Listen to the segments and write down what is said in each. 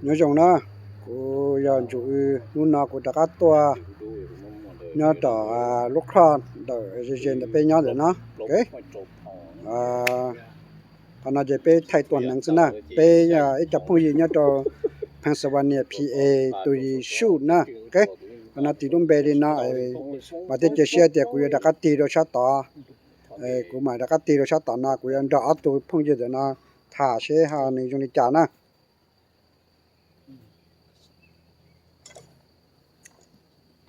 Nyob zoo na, kuv yog Ntsuj Ws, hnub no kuv rov qab tuaj nyob rau lub qhov ntawm ze ze ntawm peb nyob ntawm no. Qhov no ces peb thaij tuaj hneev xwb na. Peb yog ib co phooj ywg nyob rau Pennsylvania, P A, tus yim Shuj na. Qhov no tis lub npe li no, mas thiaj cia siab tias kuv yuav rov qab tig rau sab tod. Kuv mam rov qab tig rau sab tod no, kuv yuav nrog ob tug phooj ywg ntawm no tham seb ho nws zoo li cas na.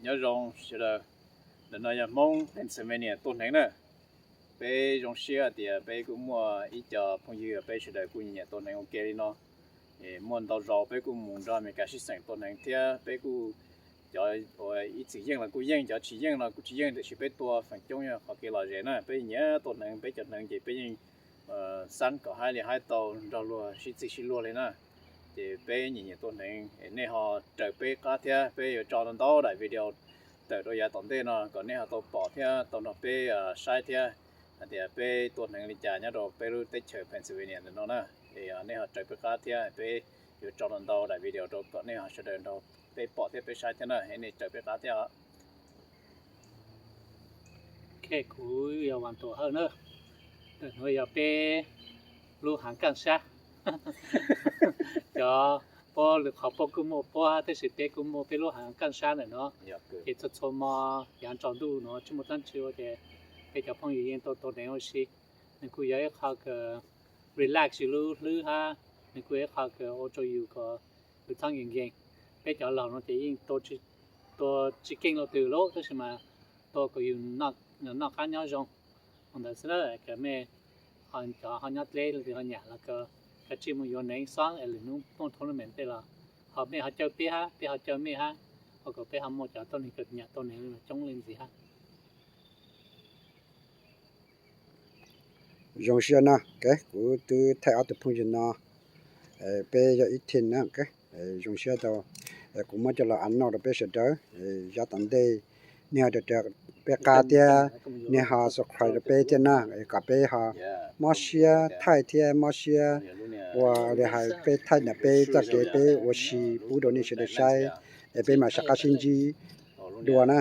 Nyob zoo sawv daws, ntawm no yog Hmoob Pennsylvania tuaj hneev na. Peb zoo siab tias peb kuj muaj ib co phooj ywg, peb sawv daws kuj nyiam tuaj hneev ua ke li no. Muaj ntau zaus peb kuj mus nrog Amelikas sib xeem tuaj hneev thiab peb kuj, cov uas ib txwm yeej los kuj yeej, cov tsis yeej los kuj tsis yeej, tiam sis peb tuaj feem coob yog qhov kev lom zem na. Peb nyiam tuaj hneev, peb cov hneev ces peb yeej xab kom haib li haib tau nrog luag sib txig sib luag li na. Ces peb nyiam nyiam tuaj hneev es nej ho raws peb qab thiab, peb yuav tso ntau ntau daim video tawm rau yav tom ntej no kom nej ho tau pom thiab tau nrog peb saib thiab hais tias peb tuaj hneev li cas nyob rau peb lub teb chaws Pennsylvania ntawm no na. Es nej ho raws peb qab thiab, peb yuav tso ntau ntau daim video rau kom nej ho sawv daws nrog peb pom thiab peb saib thiab na, es nej raws peb qab thiab os. Ok, kuv yog Vas Tuam Hawj na. Ntawm no yog peb lub haav kaaj sab. Cov puab lwm qhov puab kuj muaj puab, tab sis peb kuj muaj peb lub haav kaaj sab ntawm no. Ces txhua txhua hmo yav tsaus ntuj no tsis muaj dlaab tsi ua ces peb cov phooj ywg yeej tau tuaj hneev ua si. Nws kuj yog ib qho kws relax yus lub hlwb hab nws kuj yog ib qho kws ua rau yus kom yus txhob nkees nkees. Peb cov laug no ces yeej tua tsis keej lub twg lawm, tab sis mas tua kom yus noj qab nyob zoo. Ua ntawd xwb na, kom mej cov ho nyob dleb lub twg ho nyam los kav tsij mus yuav hneev xob es lwm hnub muaj tournament tej los ho mej ho caw peb hab peb ho caw mej hab, ua kom peb ho muaj cov tuab neeg kws nyam tuaj hneev coob leej ntxiv hab. Zoo siab na, kuv twb thaij ob tug phooj ywg no, peb yog ib team na. Zoo siab tau kuv muab coj los a noj rau peb sawv daws. Yav tom ntej nej ho raws peb qab thiab, nej ho subscribe rau peb thiab na, kom peb ho mob siab thaij thiab mob siab ua li hais peb thaij ntawm peb txoj kev peb ua si pub rau nej sawv daws saib, es peb mam sawv qab sib ntsib dua na.